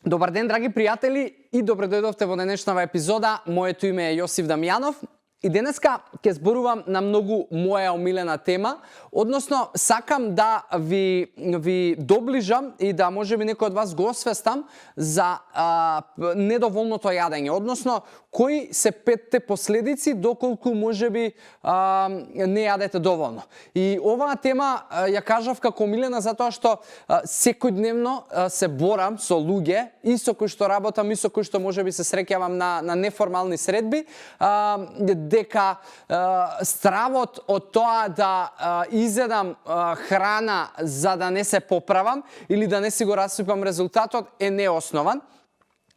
Добар ден, драги пријатели, и добре дојдовте во денешнава епизода. Моето име е Јосиф Дамјанов и денеска ќе зборувам на многу моја омилена тема, односно сакам да ви доближам и да можеби некој од вас го освестам за недоволното јадење, односно кои се 5 последици доколку можеби не јадете доволно. И оваа тема ја кажав како омилена затоа што секојдневно се борам со луѓе и со кои што работам и со кои што можеби се среќавам на неформални средби, дека стравот од тоа да изедам храна за да не се поправам или да не си го расипам резултатот е неоснован.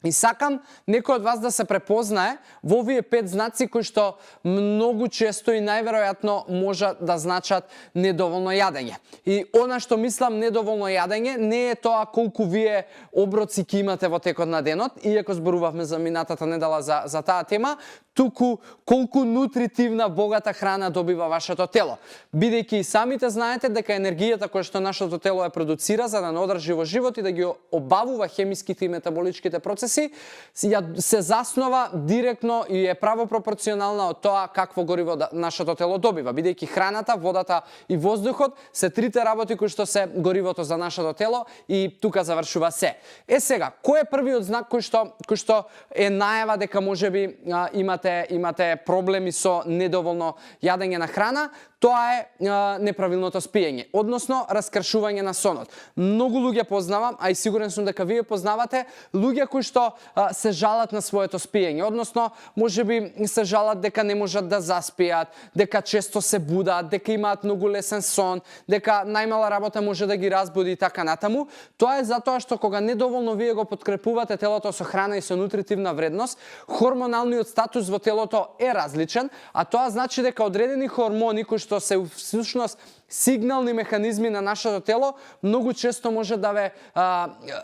И сакам некој од вас да се препознае во овие 5 знаци кои што многу често и најверојатно можат да значат недоволно јадење. И она што мислам недоволно јадење не е тоа колку вие оброци ќе имате во текот на денот, иако зборувавме за минатата недела за таа тема, туку колку нутритивна богата храна добива вашето тело. Бидејќи и самите знаете дека енергијата која што нашето тело ја продуцира за да не одржи во живот и да ги обавува хемиските и метаболичките процеси, се заснова директно и е право пропорционална од тоа какво гориво нашето тело добива. Бидејќи храната, водата и воздухот се трите работи кои што се горивото за нашето тело и тука завршува се. Сега, кој е првиот знак кој што е најава дека можеби имате проблеми со недоволно јадење на храна? Тоа е неправилното спиење, односно раскршување на сонот. Многу луѓе познавам, а и сигурен сум дека вие познавате, луѓе кои што се жалат на своето спиење, односно можеби се жалат дека не можат да заспијат, дека често се будаат, дека имаат многу лесен сон, дека најмала работа може да ги разбуди и така натаму. Тоа е затоа што кога недоволно вие го подкрепувате телото со храна и со нутритивна вредност, хормоналниот статус во телото е различен, а тоа значи дека одредени хормони кои што се всушност сигнални механизми на нашето тело многу често може да ве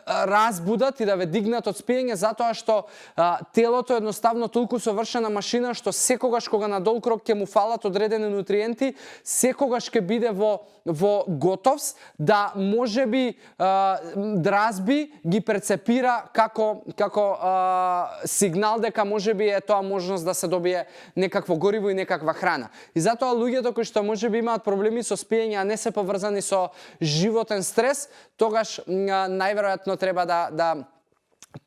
разбудат и да ве дигнат од спиење, затоа што телото е едноставно толку совршена машина што секогаш кога на долг рок ќе му фалат одредени нутриенти, секогаш ќе биде во готовс да можеби дразби ги прецепира како сигнал дека можеби е тоа можност да се добие некакво гориво и некаква храна. И затоа луѓето кои што можеби имаат проблеми со спиење, а не се поврзани со животен стрес, тогаш најверојатно треба да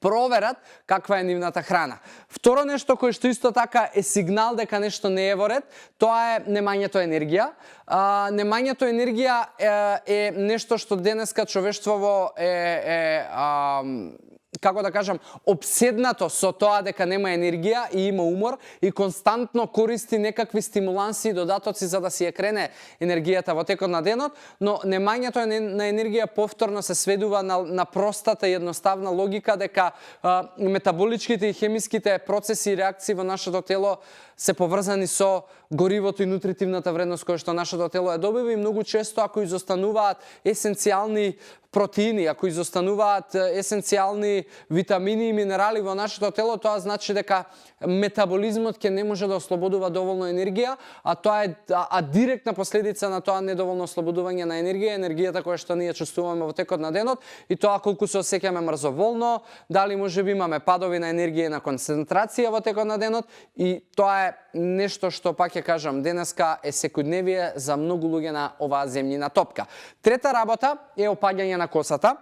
проверат каква е нивната храна. Второ нешто кое што исто така е сигнал дека нешто не е во ред, тоа е немањето енергија. Немањето енергија е нешто што денеска човештвото како да кажам, обседнато со тоа дека нема енергија и има умор и константно користи некакви стимуланси и додатоци за да си ја крене енергијата во текот на денот, но немањето на енергија повторно се сведува на простата и едноставна логика дека метаболичките и хемиските процеси и реакции во нашето тело се поврзани со горивото и нутритивната вредност која што нашето тело ја добива и многу често ако изостануваат есенцијални протеини, ако изостануваат есенцијални витамини и минерали во нашето тело, тоа значи дека метаболизмот ќе не може да ослободува доволно енергија, а директна последица на тоа недоволно ослободување на енергија, енергијата која што ние чувствуваме во текот на денот и тоа колку се осеќаме мрзоволно, дали можеби имаме падови на енергија и на концентрација во текот на денот и тоа е нешто што пак ќе кажам денеска е секојдневие за многу луѓе на оваа земјина топка. Трета работа е опаѓање на косата.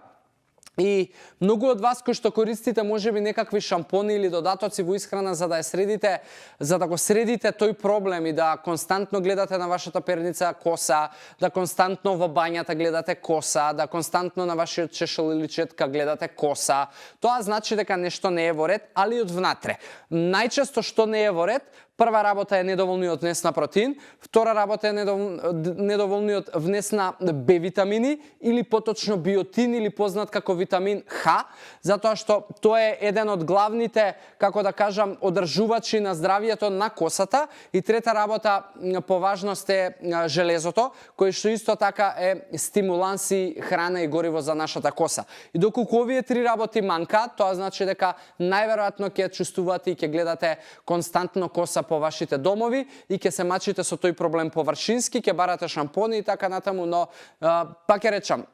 И многу од вас кои што користите можеби некакви шампони или додатоци во исхрана за да го средите тој проблем и да константно гледате на вашата перница коса, да константно во бањата гледате коса, да константно на вашиот чешел или четка гледате коса, тоа значи дека нешто не е во ред, али од внатре. Најчесто што не е во ред, прва работа е недоволниот внес на протеин, втора работа е недоволниот внес на Б витамини или поточно биотин или познат како витамин Х, затоа што тоа е еден од главните, како да кажам, одржувачи на здравието на косата и трета работа по важност е железото, кој што исто така е стимуланси, храна и гориво за нашата коса. И доколку овие три работи манкаат, тоа значи дека најверојатно ќе чувствувате и ќе гледате константно коса по вашите домови и ќе се мачите со тој проблем површински, ќе барате шампони и така натаму, но пак ќе речам,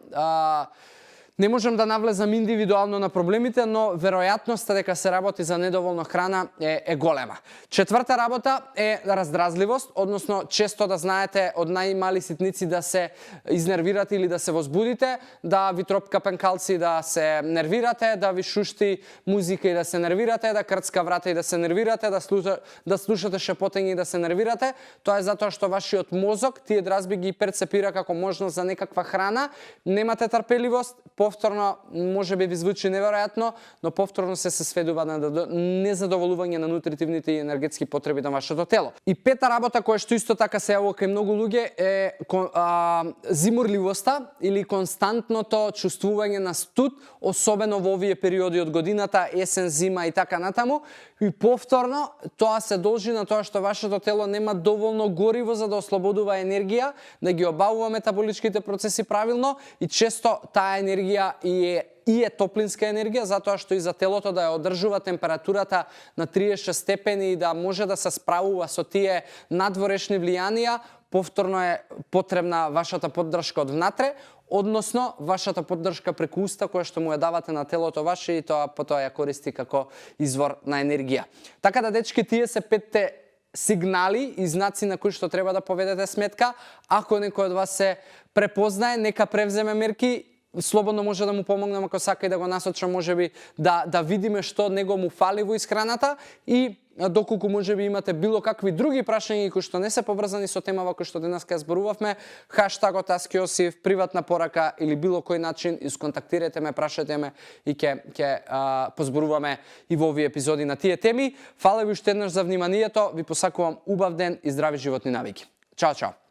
Не можам да навлезам индивидуално на проблемите, но веројатноста дека се работи за недоволно храна е голема. Четврта работа е раздразливост, односно често да знаете од најмали ситници да се изнервирате или да се возбудите, да ви тропка пенкалци да се нервирате, да ви шушти музика и да се нервирате, да крцка врата и да се нервирате, да слушате шепотење и да се нервирате. Тоа е затоа што вашиот мозок тие дразби ги перцепира како можност за некаква храна, немате трпеливост, повторно може би ви звучи неверојатно, но повторно се сведува на незадоволување на нутритивните и енергетски потреби на вашето тело. И пета работа која што исто така се јавува кај многу луѓе е зиморливоста или константното чувствување на студ, особено во овие периоди од годината, есен, зима и така натаму. И повторно тоа се должи на тоа што вашето тело нема доволно гориво за да ослободува енергија, да ги обавува метаболичките процеси правилно и често таа енергија и е топлинска енергија, затоа што и за телото да ја одржува температурата на 36 степени и да може да се справува со тие надворешни влијанија, повторно е потребна вашата поддршка од внатре, односно вашата поддршка преку уста која што му ја давате на телото ваше и тоа потоа ја користи како извор на енергија. Така да, дечки, тие се петте сигнали и знаци на кои што треба да поведете сметка. Ако некој од вас се препознае, нека превземе мерки. Слободно може да му помогнем ако сака и да го насочам, можеби да видиме што него му фали во исхраната и доколку можеби имате било какви други прашања кои што не се поврзани со темава кој што денеска зборувавме, хаштагот Ask Јосиф, приватна порака или било кој начин, исконтактирате ме, прашајте ме и ќе позборуваме и во овие епизоди на тие теми. Фала ви уште еднаш за вниманието, ви посакувам убав ден и здрави животни навики. Чао, чао!